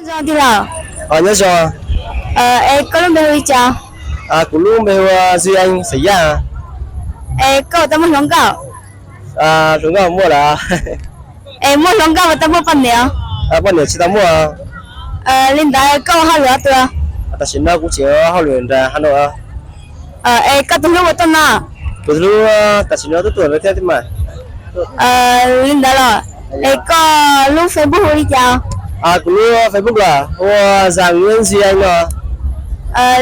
Zoo tij laug. Nyob zoo. Es koj lub npe hu li cas? Kuv lub npe hu Duy Anh, xeem Yaj. Es koj puas tau muaj hluas nkauj? Hluas nkauj muaj lawm. Es muaj hluas nkauj puas tau muaj poj niam? Poj niam tsis tau muaj. Li ntawd koj ua hauj lwm qhov twg? Tam sim no kuv tseem ua hauj lwm nram Hà Nội. Es koj tus hlub puas tuaj no? Tus hlub tam sim no twb tuaj lawm thiab mas. Li ntawd los, es koj lub Facebook hu li cas? Kuv lub Facebook los hu Giàng Nguyễn Duy Anh no.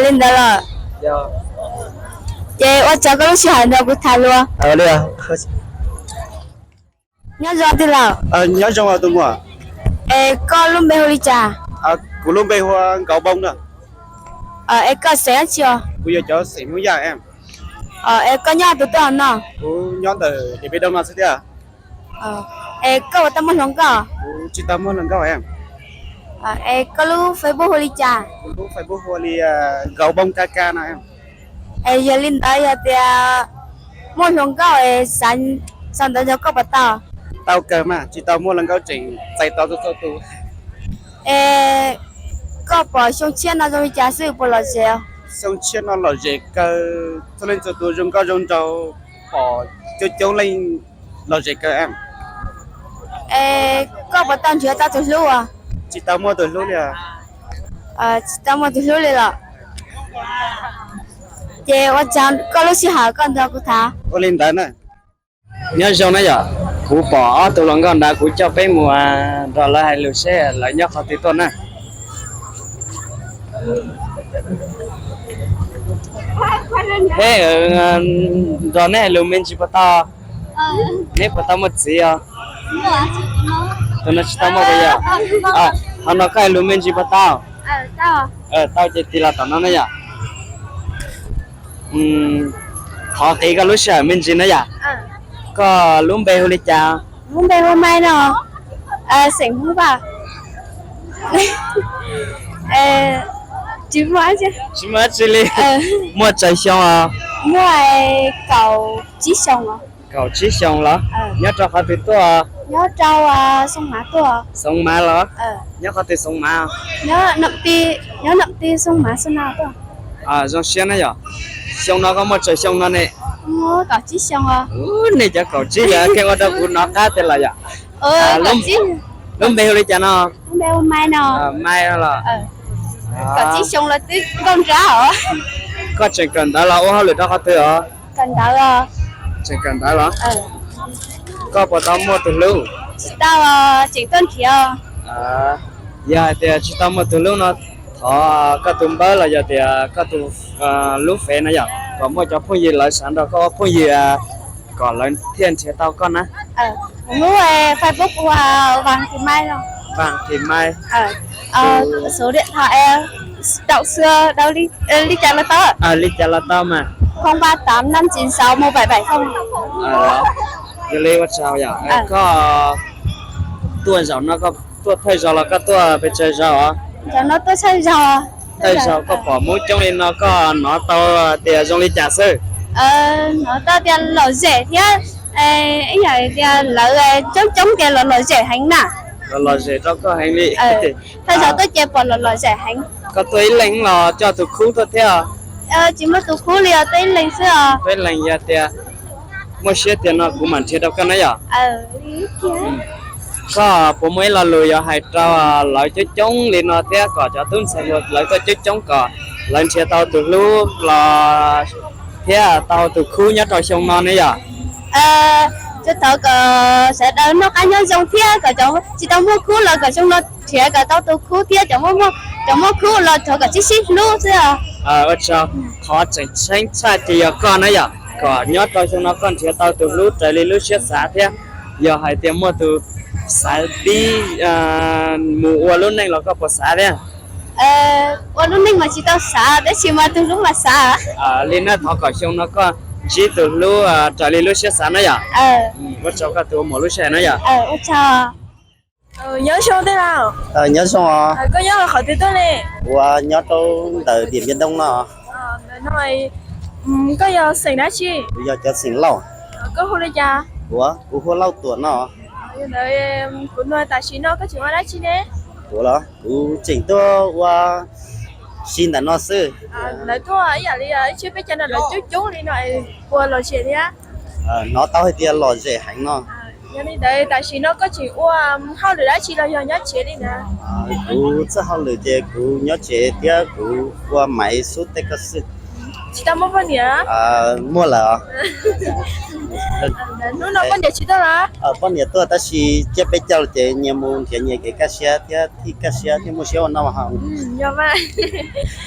Li ntawd los, ces ua tsaug koj lub sij hawm nrog kuv tham lus. Nyob zoo tij laug. Nyob zoo tus muam. Es koj lub npe hu li cas? Kuv lub npe hu Nkauv Npoo na. Es koj xeem dab tsi os? Kuv yog cov xeem Hmoob Yaj. Es koj nyob tus twg no? Kuv nyob ntawm Điện Biên Đông no xwb thiab. Es koj puas tau muaj hluas nkauj? Kuv tsis tau muaj hluas nkauj. Es koj lub Facebook hu li cas? Kuv lub Facebook hu li Nkauv Npoo K K no. Es yog li ntawd yog tias muaj hluas nkauj es xav ntawd nrog koj puas tau? Tau kawg mas, tsis tau muaj hluas nkauj tseem txais tau txhua txhua tus. Es koj pom xyoo tshiab no zoo li cas xwb puas lom zem? Xyoo tshiab no lom zem kawg, txhua leej txhua tus zoo nkauj zoo nraug, pom coob coob leej lom zem kawg. Es koj puas tau nrhiav tau tus hlub os? Tsis tau muaj tus hlub li. Tsis tau muaj tus hlub li los? Ces ua tsaug koj lub sij hawm koj nrog kuv tham. Ua li ntawd na. Nyob zoo na yom, kuv pom ob tug hluas nkauj nrad, kuv coj peb mus nrog lawv hais lus seb lawv nyob qhov twg tuaj na. Peb nrog neb hais lus me ntsis puas tau? Neb puas tau muaj txiv os? Tus no tsis tau muaj puas yog? Qhov no koj hais lus me ntsis puas tau? Tau ces tig los tom no na yom. Thov qiv koj lub sij hawm me ntsis na yom. Koj lub npe hu li cas? Lub npe hu Mai no, xeem Hmoob Vaj. Tsis muaj dab tsi li. Muaj tsawg xyoo os? Muaj kaum tsib xyoo os. Kaum tsib xyoo los? Nyob rau qhov twg tuaj? Nyob rau Xoo Mav tuaj. Xoo Mav los? Nyob qhov twg Xoo Mav? Nyob Nam Tij, Xoo Mav Xoo Nag tuaj. Zoo siab na yom. Xyoo no koj muaj tsawg xyoo no ne? Kaum tsib xyoo os. Nej cov kaum tsib yog kheej ua rau kuv hnov qab tiag los yom. Lub npe hu li cas no? Mai no los? Kaum tsib xyoo los twb nkauj nrab os. Koj tseem kawm ntawv los ua hauj lwm rau qhov twg os? Kawm ntawv. Tseem kawm ntawv los? Koj puas tau muaj tus hlub? Tsis tau, tseem tuaj nrhiav. Yog hais tias tsis tau muaj tus hlub no, thov koj tus npawb los yog tias koj tus lub fev no yom, kom muaj cov phooj ywg lawv xav nrog koj ua phooj ywg, kom lawv thiaj nrhiav tau koj na. Kuv lub Facebook hu Vaj Thim Mai no. Vaj Thim Mai. Số điện thoại đậu xưa đâu, li cas los tau? Li cas los tau mas. Không ba tám năm chín sáu một bảy bảy không. Yog li ua tsaug yom. Koj tuaj zaum no koj tuaj thawj zaug los koj tuaj pes tsawg zaug os? Zaum no tuaj thawj zaug. Thawj zaug koj pom Hmoob coob li no koj hnov tau tias zoo li cas xwb? Hnov tau tias lom zem thiab, ib yam tias lawv coob coob ces los lom zem heev na. Los lom zem rau koj heev li. Thawj zaug tuaj ces pom los lom zem heev. Koj tuaj ib leeg los coj tus khub tuaj thiab? Tsis muaj tus khub li os, tuaj ib leeg xwb os. Tuaj ib leeg, yog tias muaj siab tiag no kuv mam nrhiav rau koj na yom. Koj puas muaj ib lo lus yuav hais rau lawv coob coob li no thiab kom cov tub ntxhais hluas lawv tuaj coob coob kom lawv nrhiav tau tus hlub los thiab tau tus khub nyob rau xyoo no ne yom? Tsuas thov kom sawv daws noj qab nyob zoo thiab kom cov tsis tau muaj khub los kom xyoo no nrhiav kom tau tus khub thiab cov muaj khub los thov kom sib sib hlub xwb. Ua tsaug, thov tseem ceeb tshaj ces yog koj na yom, kom nyob rau xyoo no koj nrhiav tau tus hlub raws li lub siab xav thiab. Yog hais tias muaj tus xav pib mus ua lub neej los koj puas xav thiab? Ua lub neej mas tsis tau xav tab sis mas tus hlub mas xav. Li na, thov kom xyoo no koj ntsib tus hlub raws li lub siab xav na yom. Ua tsaug koj tus ua muam lub sij hawm na yom. Nyob zoo tij laug. Nyob zoo os. Koj nyob qhov twg tuaj ne? Kuv nyob rau ntawm Điện Biên Đông no. Koj yog xeem dab tsi? Kuv yog cov xeem Lauj. Koj hu li cas? Kuv, kuv hu Lauj Tuam no. Kuv nug tam sim no koj tseem ua dab tsi ne? Kuv los kuv tseem tuaj ua si ntawm no xwb. Lawv tuaj ib yam li ib tsheb peb caug no lawv coob coob li no es puas lom zem thiab? Hnov tau hais tias lom zem heev no. Yog li ntawd tam sim no koj tseem ua hauj lwm dab tsi los yog nyob tsev li ntawd? Kuv txoj hauj lwm ces kuv nyob tsev thiab kuv ua maiv xub teb koj xwb. Tsis tau muaj poj niam? Muaj lawm os. Hnub no poj niam tsis tuaj los? Poj niam tuaj tab sis ciaj peb caug ces nyias mus nrhiav nyias kev kaj siab thiab thij kaj siab thiab muaj siab ua noj haus.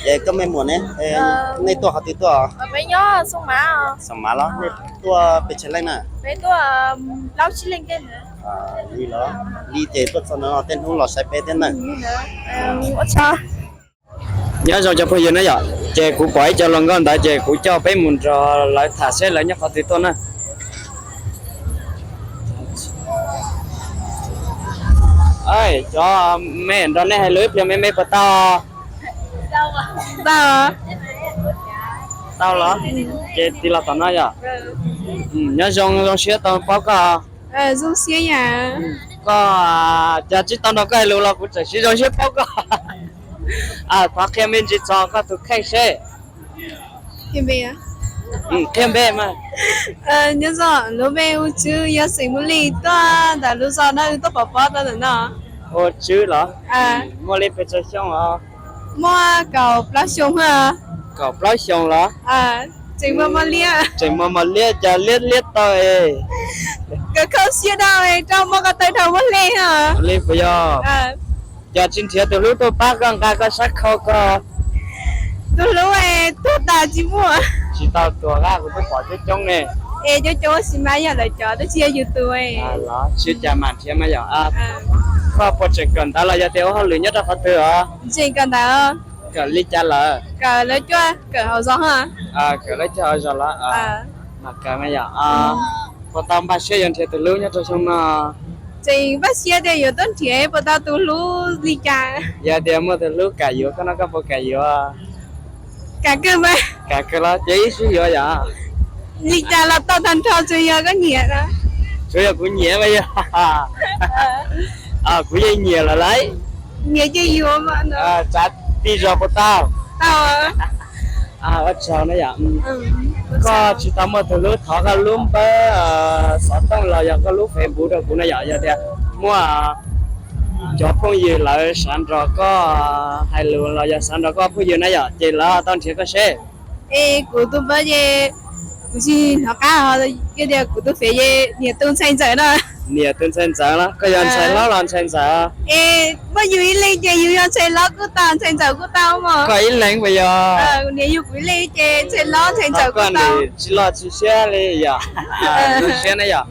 Es koj mej muam ne, nej tuaj qhov twg tuaj? Xoo Mav los nej tuaj pes tsawg leej na? Li los, li ces tuaj txog no tej hnub los saib peb thiab na. Nyob zoo cov phooj ywg na yom, ces kuv pom ib co hluas nkauj ntawd ces kuv coj peb mus nrog lawv tham seb lawv nyob qhov twg tuaj na. Cov me nrog nej hais lus ib pliag me me puas tau? Tau los, ces tig los tom no yom. Nyob zoo, zoo siab tau paub koj. Koj, cas tsis tau nrog koj hais lus los kuv tseem siv zoo siab paub koj. Thov qhia me ntsis txog koj tus kheej seb. Qhia npe mas. Nyob zoo, lub npe hu Tswb, yog xeem Mus Lis, tuaj ntawm lub zos no, wb tuaj pov pob rau ntawm no. Hu Tswb los? Muaj li pes tsawg xyoo os? Muaj kaum plaub xyoo. Kaum plaub xyoo los? Tseem mos mos liab. Tseem mos mos liab, cas liab liab tau es. Kawg khaub siab dau, rau muaj ko taw dhau muab hle. Li puas yog? Cas tsis nrhiav tus hlub tuaj pab koj nqa koj sab khau koj? Tus hlub tuag tas tsis muaj. Tsis tau tuag, kuv twb pom coob coob ne. Es coob coob sis mas yog lawv cov twb tsis yog yus tus. Los sib cav mam nrhiav mas yom. Koj puas tseem kawm ntawv los yog tias ua hauj lwm nyob rau qhov twg os? Tseem kawm ntawv. Kawm li cas lawm? Kawm lab cuaj, kawm hauv zos. Kawm lab cuaj hauv zos los? Mas kawm mas yom. Puas tau npaj siab yuav nrhiav tus hlub nyob rau xyoo no? Tseem npaj siab tias yuav tuaj nrhiav puas tau tus hlub li cas. Yog tias muaj tus hlub kam yuav koj no koj puas kam yuav? Kam kawg mas. Kam kawg los ces wb sib yuav yom. Li cas los tau tag nrho tsuas yog koj nyiam. Tsuas yog kuv nyiam mas yog. Kuv yeej nyiam lawm lauj. Nyiam ces yuav mas. Tsav tij zog puas tau? Tau. Ua tsaug na yom. Koj tsis tau muaj tus hlub, thov koj lub npawb xov tooj los yog koj lub Facebook rau kuv na yom, yog tias muaj cov phooj ywg lawv xav nrog koj hais lus los yog xav nrog koj phooj ywg na yom, ces lawv tau nrhiav koj seb. Es kuv tus npawb ces kuv tsis hnov qab, yog tias kuv tus fev ces niam tus ntxhais ntxawm no. Niam tus ntxhais ntxawm los? Koj yog ntxhais hlob los ntxhais ntxawm? Es muaj yus ib leeg ces yus yog ntxhais hlob kuj tau, ntxhais ntxawm kuj tau mos. Koj ib leeg puas yog? Niam yug kuv ib leeg ces ntxhais hlob ntxhais ntxawm kuj tau. Tsis loj tsis siab li yom. Zoo siab na yom.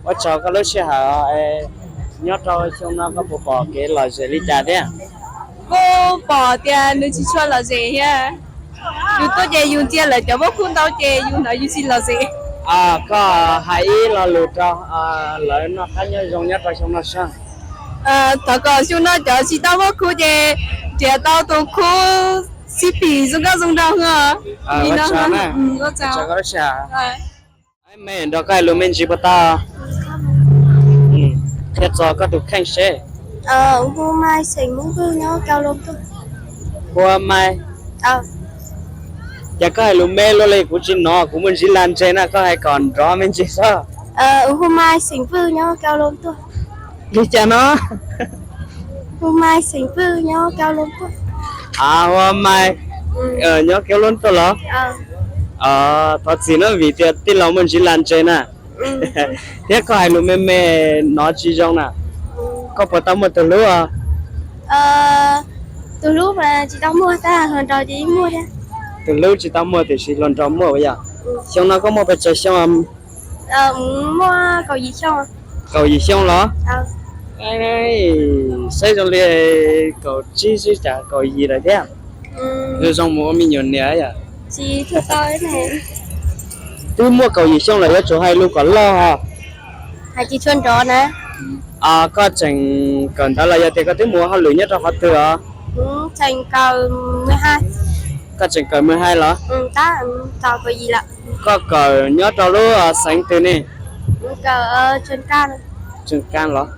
Ua tsaug koj lub sij hawm. Nyob rau xyoo no koj puas pom kev lom zem li cas thiab? Kuj pom tias nws tsis tshua lom zem thiab. Yus tuaj ces yus ntsia lawv cov muaj khub ntau ces yus hnov yus tsis lom zem. Koj hais ib lo lus rau lawv noj qab nyob zoo nyob rau xyoo no saib. Thov kom xyoo no cov tsis tau muaj khub ces nrhiav tau tus khub xib phim zoo nkauj zoo nraug. Ua tsaug. Me nrog koj hais lus me ntsis puas tau? Qhia txog koj tus kheej seb. Hu Mai, xeem Hmoob Vwj, nyob Kaus Loos tuaj. Hu Mai. Cas koj hais lus me luaj li kuv tsis hnov, kuv muaj Ntsis Las ntseg na, koj hais kom nrov me ntsis xwb. Hu Mai, xeem Vwj, nyob Kaus Loos tuaj. Li cas no? Hu Mai, xeem Vwj, nyob Kaus Loos tuaj. Hu Mai, nyob Kaus Loos tuaj los? Thov txim na vim tias tij laug muaj Ntsis Las ntseg na. Thiab koj hais lus me me hnov tsis zoo na. Koj puas tau muaj tus hlub? Tus hlub mas tsis tau muaj, tab hluas nraug ces muaj thiab. Tus hlub tsis tau muaj tiam sis hluas nraug muaj yom. Xyoo no koj muaj pes tsawg xyoo? Muaj kaum yim xyoo. Kaum yim xyoo los? Saib zoo li kaum tsib xwb cas kaum yim lawm thiab. Zoo zoo mus ua me nyuam niam yom. Twb muaj kaum yim xyoo lawm yuav tsum hais lus kom loj os. Koj tseem kawm ntawv los yog tias koj twb mus ua hauj lwm nyob rau qhov twg os? Koj tseem kawm mười hai los? Koj kawm nyob rau lub xeev twg ne? Tseem Kas los?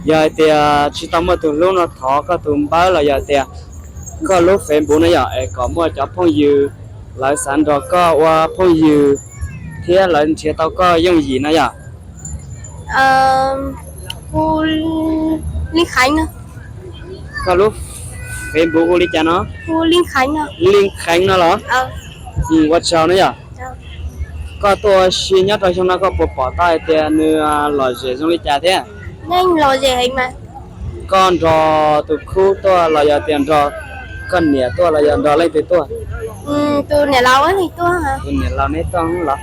Yog hais tias tsis tau muaj tus hlub no thov koj tus npawb los yog tias koj lub Facebook no yom, es kom muaj cov phooj ywg lawv xav nrog koj ua phooj ywg thiab lawv nrhiav tau koj yooj yim no yom. Koj lub Facebook hu li cas no? Lij Kheev no los? Ua tsaug na yom. Koj tuaj ua si nyob rau xyoo no koj puas pom tau hais tias nws lom zem zoo li cas thiab? Koj nrog tus khub tuaj los yog tias nrog koj niam tuaj los yog nrog leej twg tuaj? Tus niam laus neb tuaj los?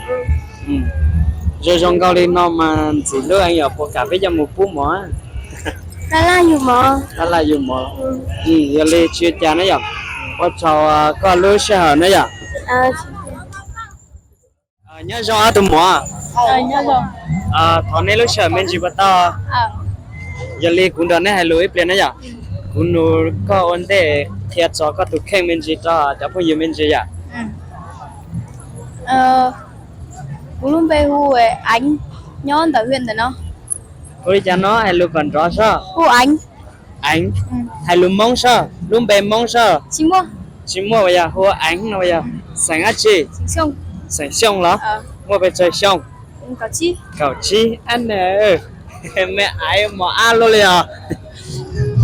Zoo zoo nkauj li no mas ntxim hlub heev, yog puas kam peb coj mus pub mov? Laj laj yug mov. Yog li tsis ua cas na yom. Ua tsaug koj lub sij hawm na yom. Nyob zoo ob tug muam. Thov neb lub sij hawm me ntsis puas tau? Yog li kuv nrog neb hais lus ib pliag na yom. Kuv nug koj ua ntej, qhia txog koj tus kheej me ntsis rau cov phooj ywg me ntsis yom. Kuv lub npe hu Eev, nyob ntawm hwj ntawm no. Hu li cas no, hais lus kom nrov soj. Hu Eev. Eev, hais lus Hmoob soj, lub npe Hmoob soj. Tsis muaj, yog hu Eev no yog xeem dab tsi? Xeem Xyooj los? Muaj pes tsawg xyoo? Kaum tsib. Me aiv mos ab luaj li os.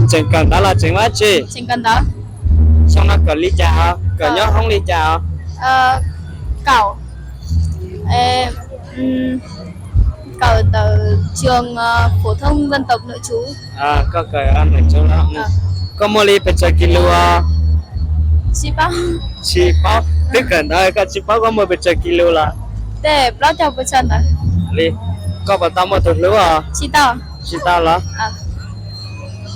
Tseem kawm ntawv los tseem ua dab tsi? Xyoo no kawm li cas os? Kawm nyob hoob li cas os? Kawm ntawm trường phổ thông dân tộc nội trú. Koj kawm, koj muaj li pes tsawg kis lus os? Tsis paub. Twb kawm ntawv koj tsis paub koj muaj pes tsawg kis lus los? Li, koj puas tau muaj tus hlub os? Tsis tau los?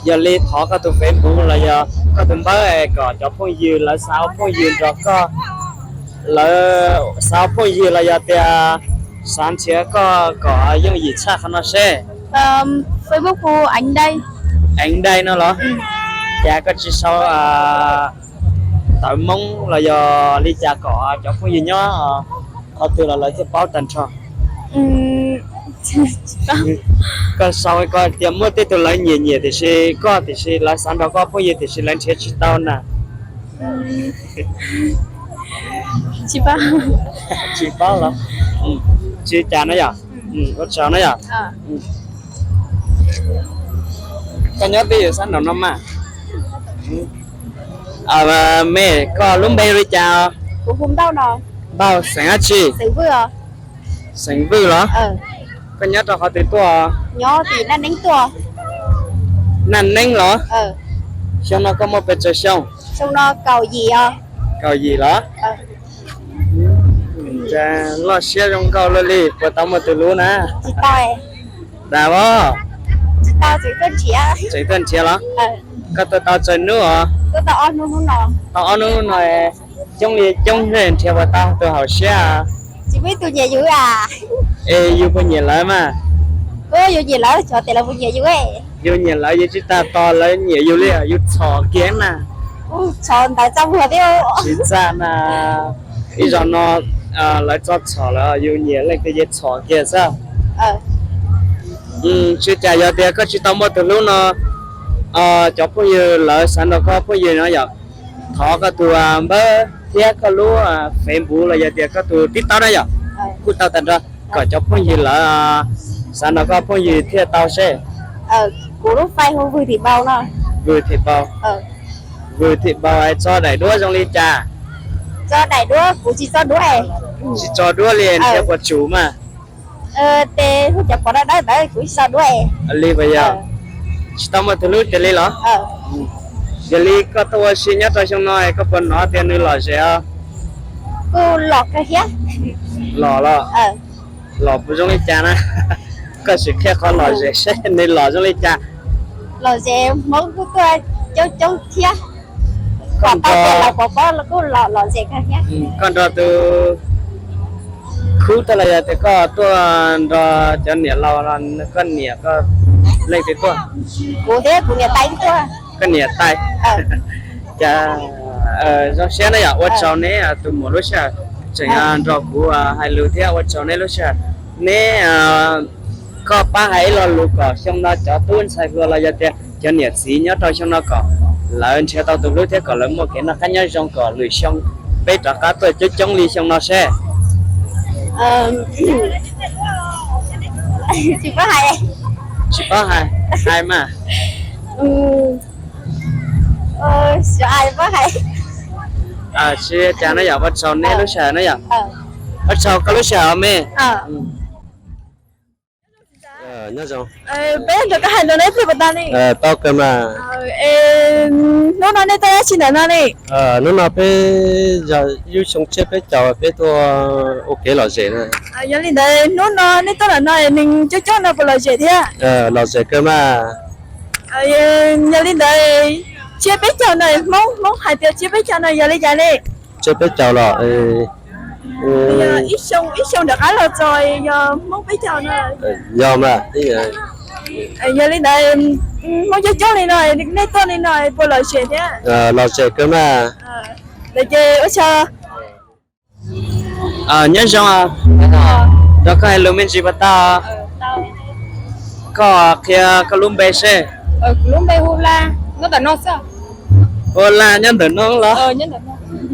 Yog li thov koj tus Facebook los yog koj tus npawb es kom cov phooj ywg lawv xav ua phooj ywg nrog koj, lawv xav ua phooj ywg los yog tias xav nrhiav koj kom yooj yim tshaj qhov no seb. Facebook hu Eev Dai. Eev Dai no los? Cas koj tsis sau tawv Hmoob los yog li cas kom cov phooj ywg nyob qhov twg los lawv thiaj paub tag nrho? Koj sau koj tias muaj tej tug lawv nyiam nyiam tiam sis koj tiam sis lawv xav nrog koj phooj ywg tiam sis lawv nrhiav tsis tau na. Tsis paub los? Tsis cas na yom. Ua tsaug na yom. Koj nyob twj ywm sab nraum no mas. Me, koj lub npe li cas? Npauj, xeem dab tsi? Xeem Vwj los? Koj nyob rau qhov twg tuaj? Naj Neeb los? Xyoo no koj muaj pes tsawg xyoo? Kaum yim los? Loj siab zoo nkauj luaj li, puas tau muaj tus hlub na? Dag os. Tseem tuaj nrhiav los? Koj tuaj tau tsawg hnub os? Tau ob hnub no, coob li coob nrhiav puas tau tus haum siab? Es yus puas nyiam lawv mas? Yus nyiam lawv yus tsis tas tos lawv nyiam yus li, yus txhom kiag na. Tsis txaj na, ib zaug no lawv txo txhom lawm yus nyiam leej twg ces txhom kiag xwb. Tsis cas, yog tias koj tsis tau muaj tus hlub no, cov phooj ywg lawv xav nrog koj phooj ywg no yom, thov koj tus npawb thiab koj lub Facebook los yog tias koj tus TikTok na yom, kuj tau tag nrho, kom cov phooj ywg lawv xav nrog koj phooj ywg thiaj tau seb. Kuv lub fai hu Vwj Thim Npau no. Vwj Thim Npau. Vwj Thim Npau, tso daim duab zoo li cas? Tso daim duab, kuv tsis tso duab. Tsis tso duab li, nrhiav puas tsum mas? Ces hu cov pov dawb dawb ntawd kuv tsis tso duab. Li puas yog? Tsis tau muaj tus hlub tiag li los? Yog li koj tuaj ua si nyob rau xyoo no koj puas hnov tias nws lom zem os? Kuj lom kawg thiab. Lom los? Lom puas zoo li cas na? Koj sim qhia qhov lom zem seb nws lom zoo li cas. Lom zem, Hmoob kuj tuaj coob coob thiab. Kom tau tias lawv pov pob kuj lom zem kawg thiab. Koj nrog tus khub tuaj los yog tias koj tuaj nrog cov niam laus, koj niam koj leej twg tuaj? Kuv thiab kuv niam tais tuaj. Koj niam tais. Cas zoo siab na yom, ua tsaug neb tus muam lub sij hawm tseem nrog kuv hais lus thiab ua tsaug neb lub sij hawm. Neb Koj pab hais ib lo lus kom xyoo no cov tub ntxhais hluas los yog tias cov niam txiv nyob rau xyoo no kom lawv nrhiav tau tus hlub thiab kom lawv muaj kev noj qab nyob zoo kom lwm xyoo peb rov qab tuaj coob coob li xyoo no seb. Tsis paub hais, tsis paub hais, hais mas. Tsis paub hais. Tsis cas no yom, ua tsaug nej lub sij hawm no yom. Ua tsaug koj lub sij hawm me. Nyob zoo. Peb nrog koj hais ntawm nej pliag puas tau li? Tau kawg mas. Hnub no nej tuaj dab tsi ntawm no li? Hnub no peb yog ib lub xyoo tsiab peb caug peb tuaj ua kev lom zem na. Yog li ntawd hnub no nej tuaj ntawm no neeg coob coob no puas lom zem thiab? Lom zem kawg mas. Yog li ntawd tsiab peb caug no Hmoob, Hmoob hais tias tsiab peb caug no yog li cas li? Tsiab peb caug los ib xyoo rov qab los txog yog Hmoob peb caug no. Yog mas. Yog li ntawd Hmoob coob coob li no nej tuaj li no puas lom zem thiab? Lom zem kawg mas. Ntawd ces ua tsaug. Nyob zoo, rau koj hais lus me ntsis puas tau? Koj qhia koj lub npe seb. Ua Laj nyob ntawm no los?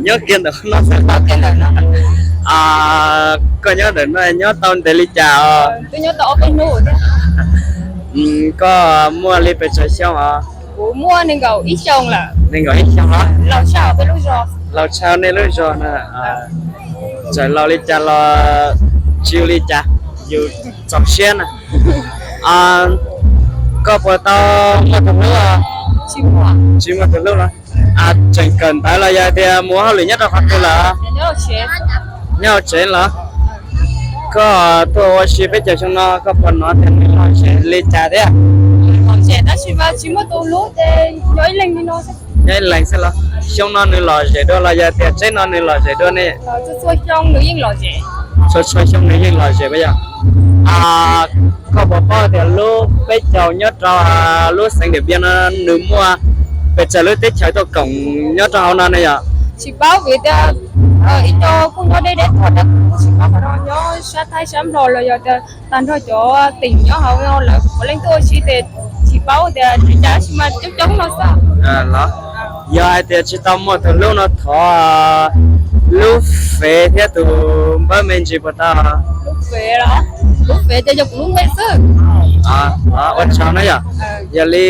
Nyob kiag ntawm no xwb. Koj nyob ntawm no nyob tau ntev li cas os? Koj muaj li pes tsawg xyoo os? Nees nkaum ib xyoo los? Laus tshaj nej lub zos na. Txawm laus li cas los tsis ua li cas, yus txaus siab na. Koj puas tau muaj tus hlub? Tsis muaj tus hlub los? Tseem kawm ntawv los yog tias mus hauj lwm nyob rau qhov twg lawm? Nyob hauv tsev los? Koj tuaj ua si peb caug xyoo no koj puas hnov tias nws lom zem li cas thiab? Nyob ib leeg xwb los? Xyoo no nws lom zem dua los yog tias tseeb no nws lom zem dua ne? Txhua txhua xyoo nws yeej lom zem puas yog? Koj puas paub tias lub peb caug nyob rau lub xeev Diam Npiam no nws muaj pes tsawg lub teb chaws tuaj koom nyob rau hauv no ne yom? Tsis paub vim tias ib co kuj nyob deb deb tuaj, kuj tsis paub qhov no nyob sab Thaib sab Nplog los yog tias tag nrho cov teem nyob hauv no lawv puav leej tuaj ua si ces tsis paub tias li cas tab sis mas coob coob no xwb. Yog hais tias tsis tau muaj tus hlub no thov lub fev thiab tus npawb me ntsis puas tau? Lub fev los? Lub fev ces yog kuv lub npe xwb. Ua tsaug na yom. Yog li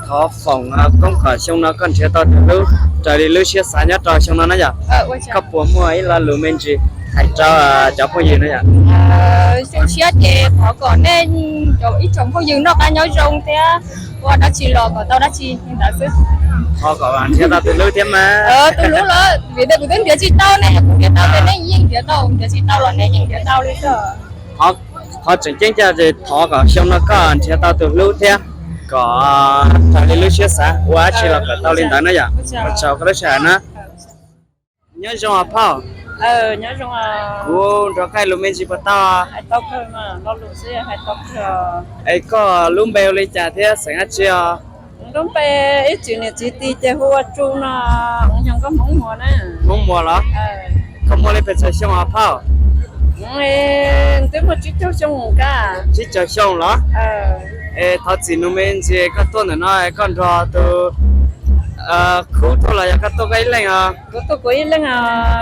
thov foom koob kom xyoo no koj nrhiav tau tus hlub raws li lub siab xav nyob rau xyoo no na yom. Koj puas muaj ib lo lus me ntsis hais rau cov phooj ywg na yom? Xyoo tshiab ces thov kom nej ib tsoom phooj ywg noj qab nyob zoo thiab ua dab tsi los kom tau dab tsi li ntawd xwb. Thov kom nrhiav tau tus hlub thiab mas. Tus hlub los vim tias kuv twb nrhiav tsis tau ne, kuv nrhiav tau ces nej yeej nrhiav tau, nrhiav tsis tau los nej yeej nrhiav tau li xwb. Qhov tseem ceeb cas ces thov kom xyoo no koj nrhiav tau tus hlub thiab kom raws li lub siab xav, ua dab tsi los kom tau li ntawd na yom. Ua tsaug koj lub sij hawm na. Nyob zoo os phauj. Kuv nrog koj hais lus me ntsis puas tau? Es koj lub npe hu li cas thiab xeem dab tsi os? Lub npe ib txwm niam txiv tis ces hu ua Tsu no, kuv yog nkauj Hmoob Muas na. Hmoob Muas los? Koj muaj li pes tsawg xyoo os phauj? Twb muaj tsib caug xyoo ka. Tsib caug xyoo los? Es thov txim nus me ntsis, koj tuaj ntawm no koj nrog tus khub tuaj los yog koj tuaj koj ib leeg os? Kuv tuaj kuv ib leeg,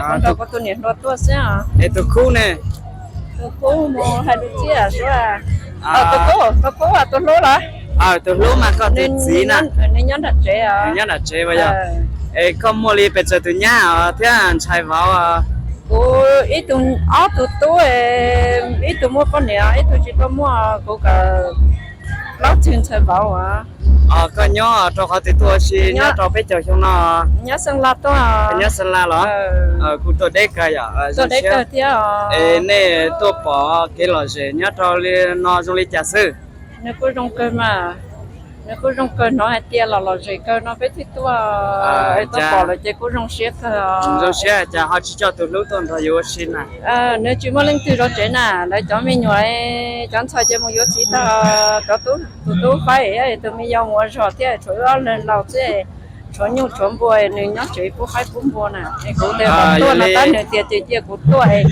kuv nrog kuv tus niam hluas tuaj xwb os. Es tus khub ne? Tus khub mus hais lus txiaj suav. Tus khub, tus khub tus hlub los? Tus hlub mas koj tus txiv na. Nws nyob nram tsev os. Nyob nram tsev puas yog? Es koj muaj li pes tsawg tus nyab thiab ntxhais vauv? Kuv ib tug, ob tug tub, ib tug muaj poj niam, ib tug tsis tau muaj, kuv kawm plaub tug ntxhais vauv os. Koj nyob rau qhov twg tuaj ua si, nyob rau peb caug xyoo no? Nyob Xeeb Las tuaj. Nyob Xeeb Las los? Kuj tuaj deb kawg yom. Tuaj deb kawg thiab. Es nej tuaj pom kev lom zem nyob rau li no zoo li cas xwb? Nws kuj zoo kawg mas, nws kuj zoo kawg, hnov hais tias los lom zem kawg no peb thiaj tuaj, tuaj pom lawm ces kuj zoo siab kawg. Zoo siab cas ho tsis coj tus hlub tuaj nrog yus ua si na? Nws tsis muaj leej twg zov tsev na, lawv cov me nyuam, cov ntxhais ces mus yuav txiv tag, cov tub, tus tub faib, tus me yau mus ua zog thiab, tshuav wb ob leeg laus xwb, tshuav nyuj tshuav npua, nws nyob tsev pub qaib pub npua na. Es kuv tias kom tuaj no tab nws tias cia kuv tuaj es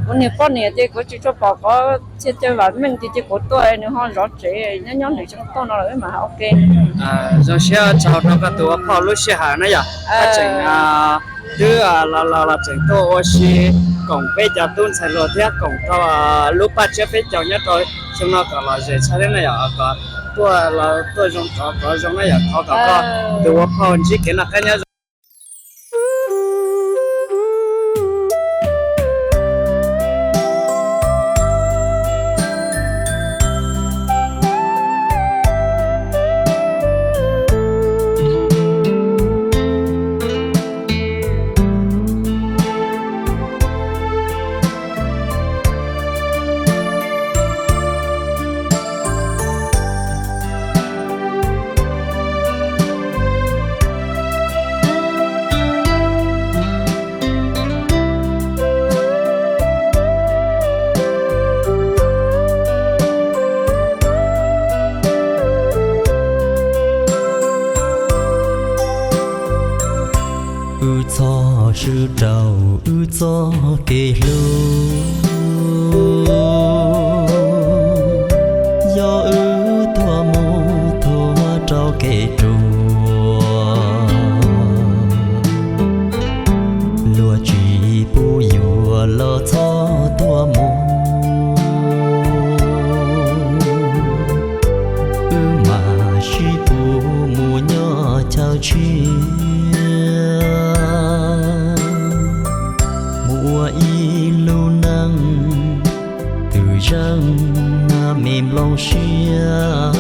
Kuv niag poj niam ces kuv tsis tshua pom qhov txhia chaw vam meej ces, ces kuv tuaj nws ho zov tsev nyob nyob nws tseem tuaj no lawm wb mam ok. Zoo siab tsaug rau koj tus ua phauj lub sij hawm na yom, koj tseem twb los los los tseem tuaj ua si koom peb cov tub ntxhais hluas thiab koom rau lub paj tsiab peb caug nyob rau xyoo no kom lom zem tshaj thiab na yom, kom tuaj los tuaj zoo rov rov zoo na yom, thov kom koj tus ua phauj ntsib kev noj qab nyob zoo. Wb txhob swb rau wb txoj kev hlub, yog wb tuaj mus tuaj rau kev ruam, luag tsis pub yuav los txhob tuaj mus, wb mam sib pub mus nyob chaw tshiab, mus ua ib lub neej twm zeej me nplooj siab.